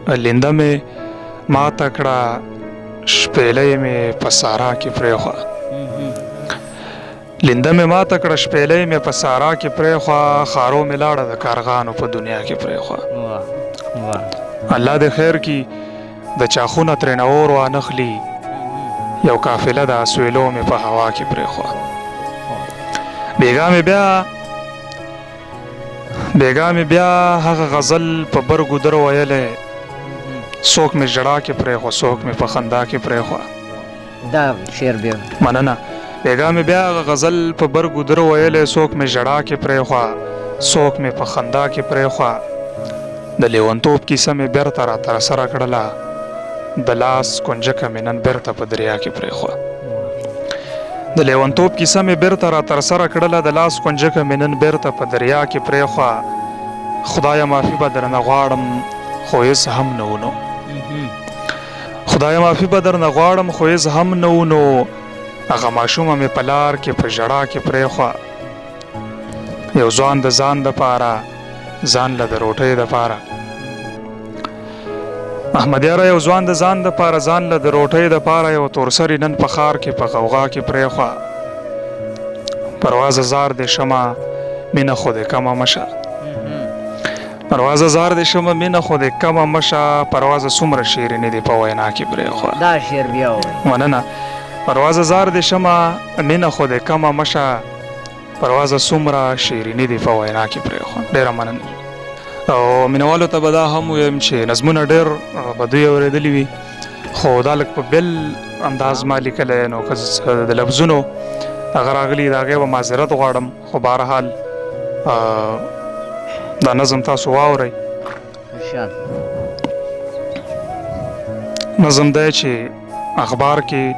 لینده مې ماته کړه، شپېلۍ مې په سارا کې پرېښوه. لینده مې ماته کړه، شپېلۍ مې په سارا کې پرېښوه، خارو مې لاړه د کارغانو په دنیا کې پرېښوه. الله دې خیر کی، د چا خونه ترېنه اور وانخلي، یو قافله د اسویلو مې په هوا کې پرېښوه. بیګا مې بیا هغه غزل په برګو در ویلی، څوک مې ژړا کې پرېښوه، څوک مې په خندا کې پرېښوه. دا شعر بیا. مننه. بیګا مې بیا هغه غزل په برګو در ویلی، څوک مې ژړا کې پرېښوه، څوک مې په خندا کې پرېښوه. د لیونتوب کیسه مې بیرته را ترسره کړله، د لاس کنجکه مې نن بیرته په دریا کې پرېښوه. د لیونتوب کیسه مې بیرته را ترسره کړله، د لاس کنجکه مې نن بیرته په دریا کې پرېښوه. خدایه معافي به درنه غواړم، خو هېڅ هم نه ونو. خدایه معافي به درنه غواړم، خو هېڅ هم نه ونو. هغه ماشومه مې په لار کې په ژړا کې پرېښوه. یو ځوان د ځان د پاره، ځان له د روټۍ د پاره، احمد یاره، یو ځوان د ځان د پاره، ځان له د روټۍ د پاره یو تورسری نن په ښار کې په غوغا کې پرېښوه. پروازه زار دې شمه، مینه خو دې کمه مشه. پروازه زار دې شمه، مینه خو دې کمه مشه. پروازه څومره شیریني دې په وینا کې پرېښوه. دا شعر بیا وایي. مننه. پروازه زار دې شمه، مینه خو دې کمه مشه. پروازه څومره شیریني دې په وینا کې پرېښوه. ډېره مننه. او مینوالو ته به دا هم ووایم چې نظمونه ډېر به دوی اورېدلي وي، خو دا لږ په بل انداز ما لیکلی، نو که د لفظونو هغه راغلي، د هغې به معذرت غواړم، خو بهرحال دا نظم تاسو واورئ. نظم دی چې اخبار کې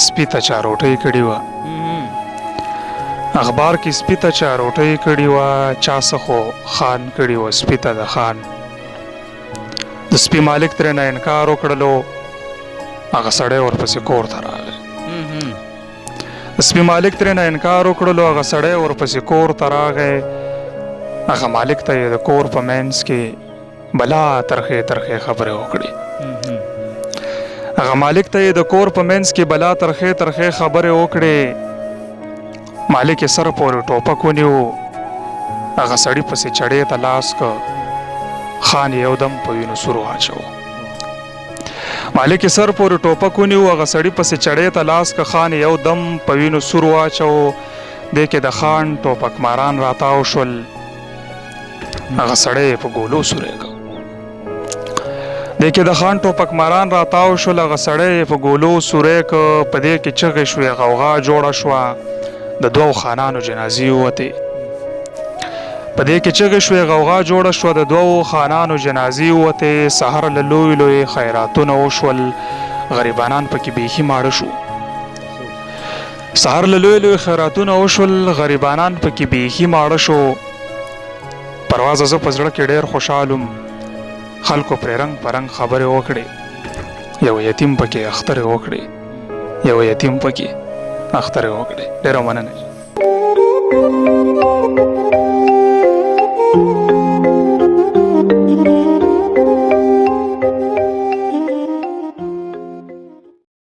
سپي ته چا روټۍ کړې وه. اخبار کې سپي ته چا روټۍ کړې وه، چا څه خو خان کړي وه سپي ته د خان. د سپي مالک ترېنه انکار وکړلو، هغه سړی ورپسې کور ته راغی. د سپي مالک ترېنه انکار وکړلو، هغه سړی ورپسې کور ته راغی. هغه مالک ته یې د کور په منځ کې بلا ترخې ترخې خبرې وکړې. هغه مالک ته یې د کور په منځ کې بلا ترخې ترخې خبرې وکړې. مالک یې سر پورې ټوپک ونیو، هغه سړي پسې چړې ته لاس که، خان یې یو دم په وینو سور واچو. مالک یې سر پورې ټوپک ونیو، هغه سړي پسې چړې ته لاس که، خان یې یو دم په وینو سور واچو. دې کې د خان ټوپکماران راتاو شول، هغه سړی یې په ګولو سوری کړ. دې کې د خان ټوپکماران راتاو شول، هغه سړی یې په ګولو سوری که. په دې کې چغې شوې، غوغا جوړه شوه، د دوو خانانو جنازې ووتې. په دې کې چغې شوې، غوغا جوړه شوه، د دوو خانانو جنازې ووتې. سحر له لوی لوی خیراتونه وشول، غریبانان پکې بیخي ماړه شو. سحر له لوی لوی خیراتونه وشول، غریبانان پکې بیخي ماړه شو. پروازه زه په زړه کې ډېر خوشحال وم، خلکو پرې رنګ په رنګ خبرې وکړې، یو یتیم پکې اخترې وکړې، یو یتیم پکې اخترې وکړې. ډېره مننه.